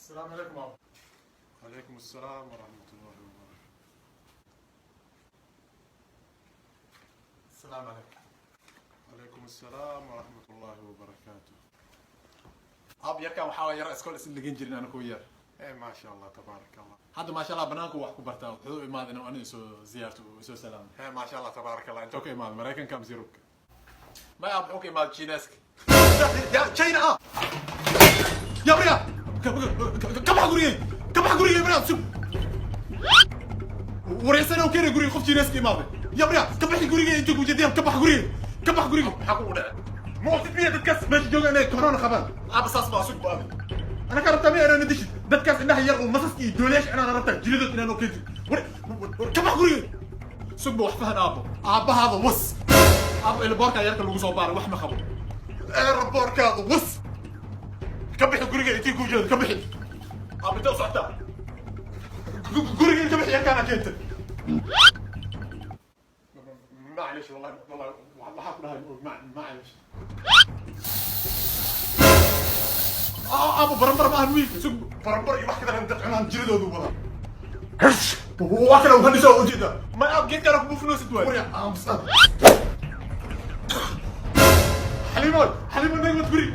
Asalaamu calaykum, aabo. Calaykum asalaam waraxmat ullahi wabarakatu. Asalaamu calaykum. Calaykum asalaam waraxmat ullahi wabarakaatu. Aab, yarkan waxaa waay yar iskool isla dhigan jirin ana kuwa yar. Eh, maasha Allah, tabaarak Allah. Hadda, maasha Allah, banaanku wax ku bartaa. Wuxuu u imaaday inuu aniga soo ziyaarto uu isoo salaamo. Eh, maasha Allah, tabaarak Allah. Intuu ka imaaday, Maraykanka mise Yurubka? May, aab, wuxuu ka imaaday Chineska ya China. Ah, ya briya, ka bax gurigay, ka bax gurigay, briya. Sug, wareysana u keenay guriga qof Chineska imaaday. Ya briya, ka baxi gurigay intuu kujeediyaan. Ka bax gurigay, ka bax gurigay. Maxaa kugu dhacay? Ma ogtid miya dadkaas meesha jooga inay corona qabaan? Aaba, saas baa. Sug ba, ana ka rabtaa miya inaan dishid dadkaas indhaha yar oo masaska iyo doolayaasha inaan rabtaa jilidood inaan oo keentid? War, war, ka bax gurigay. Sug ba, wax fahan, aabo. Aabbahaada was, aabo. Airportka yarka lagu soo baaray, wax ma qabo. Airportkaada was. Ka bixi guriga intii kuu jeedo, ka bixi. Aabo, intee u socotaa? Guriga ka bixi, yarkaana keentay. Maclish, wallahi wallahi waxaa ku dhahay maclish. Aabo, baranbar maahan wiilka, sug. Baranbar iyo wax kale dad cunaan jiridoodu wadaa. Waa kana uhandisa oo ujeeda. Ma aab, geedkaana ku buufinaysid waay. Warya, aamus aad. Xaliimo, Xaliimo, nagwad guri.